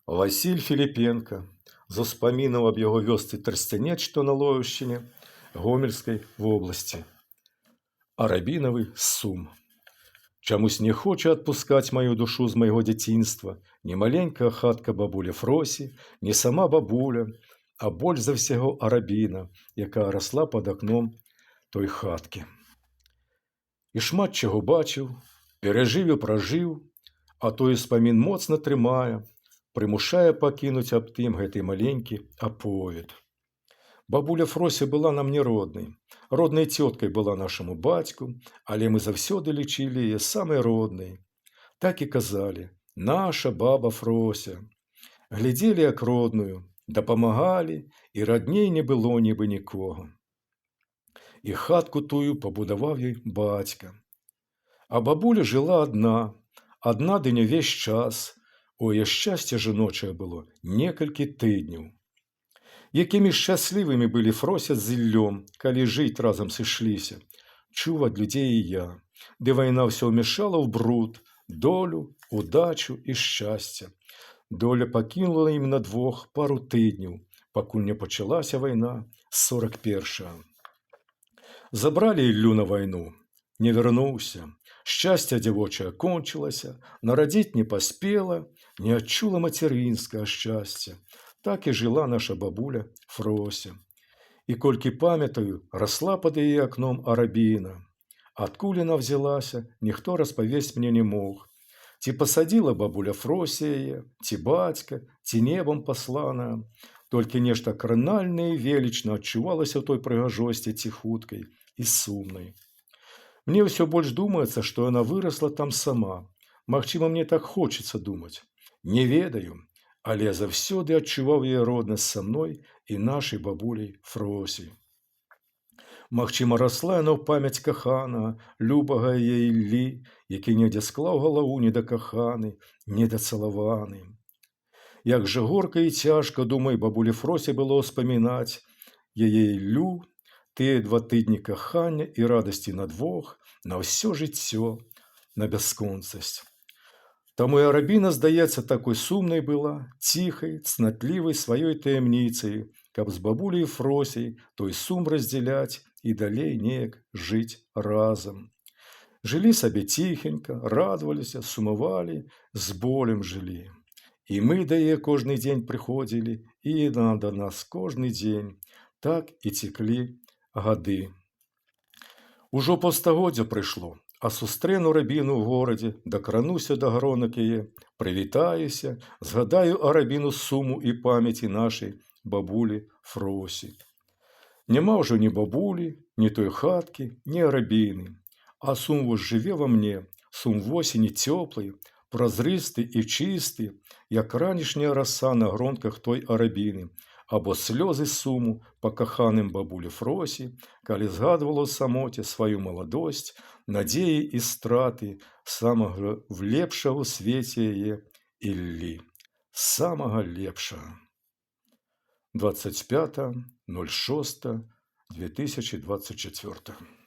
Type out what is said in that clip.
Васіль Філіпенка з успамінаў аб яго вёсцы Трасцянец, што на Лоўшчыне Гомельскай вобласці. Арабінавы сум. Чамусь не хоча адпускаць маю душу з майго дзяцінства ні маленькая хатка бабулі Фросі, ні сама бабуля, а больш за ўсяго арабіна, якая расла пад акном той хаткі. І шмат чаго бачыў, перажыў і пражыў, а той успамін моцна трымае, прымушае пакінуць аб тым гэты маленькі аповед. Бабуля Фрося была нам не роднай. Роднай цёткай была нашаму бацьку, але мы заўсёды лічылі яе самай роднай. Так і казалі: «Наша баба Фрося». Глядзелі як родную, дапамагалі, і радней не было нібы нікога. І хатку тую пабудаваў ёй бацька. А бабуля жыла адна, адна ды не ўвесь час. У яе шчасце жаночае было некалькі тыдняў. Якімі шчаслівымі былі Фрося з Іллём, калі жыць разам сышліся, чуў ад людзей і я. Ды вайна ўсё ўмяшала ў бруд, долю, удачу і шчасце. Доля пакінула ім на двох пару тыдняў, пакуль не пачалася вайна з 41. Забралі Іллю на вайну, не вярнуўся. Шчасце дзявочае кончылася, нарадзіць не паспела, не адчула мацярынскага шчасця. Так і жыла наша бабуля Фрося. І колькі памятаю, расла пад яе акном арабіна. Адкуль яна взялася, ніхто распавесці мне не мог. Ці пасадзіла бабуля Фрося яе, ці бацька, ці небам пасланая. Толькі нешта кранальнае і велічна адчувалася ў той прыгажосці ціхуткай і сумнай. Мне ўсё больш думаецца, што яна вырасла там сама. Магчыма, мне так хочацца думаць. Не ведаю, але я заўсёды адчуваў яе роднасць са мной і нашай бабуляй Фросей. Магчыма, расла яна ў памяць каханага, любага яе Іллі, які недзе склаў галаву недакаханы, недацалаваны. Як жа горка і цяжка, думаю, бабулі Фросі было ўспамінаць яе Іллю, тыя 2 тыдні кахання і радасці на двох, на ўсё жыццё, на бясконцасць. Таму і арабіна, здаецца, такой сумнай была, ціхай, цнатлівай сваёй таямніцай, каб з бабуляй Фросей той сум раздзяляць і далей неяк жыць разам. Жылі сабе ціхенька, радаваліся, сумавалі, з болем жылі. І мы да яе кожны дзень прыходзілі, і яна да нас кожны дзень. Так і цеклі гады. Ужо паўстагоддзя прыйшло, а сустрэну арабіну ў горадзе, дакрануся да гронак яе, прывітаюся, згадаю арабіну суму і памяці нашай бабулі Фросі. Няма ўжо ні бабулі, ні той хаткі, ні арабіны. А сум вось жыве ва мне, сум восені цёплы, празрысты і чысты, як ранішняя раса на гронках той арабіны, або слёзы суму па каханым бабулі Фросі, калі згадвала ў самоце сваю маладосць, надзеі і страты самага лепшага ў свеце яе Іллі, самага лепшага. 25.06.2024.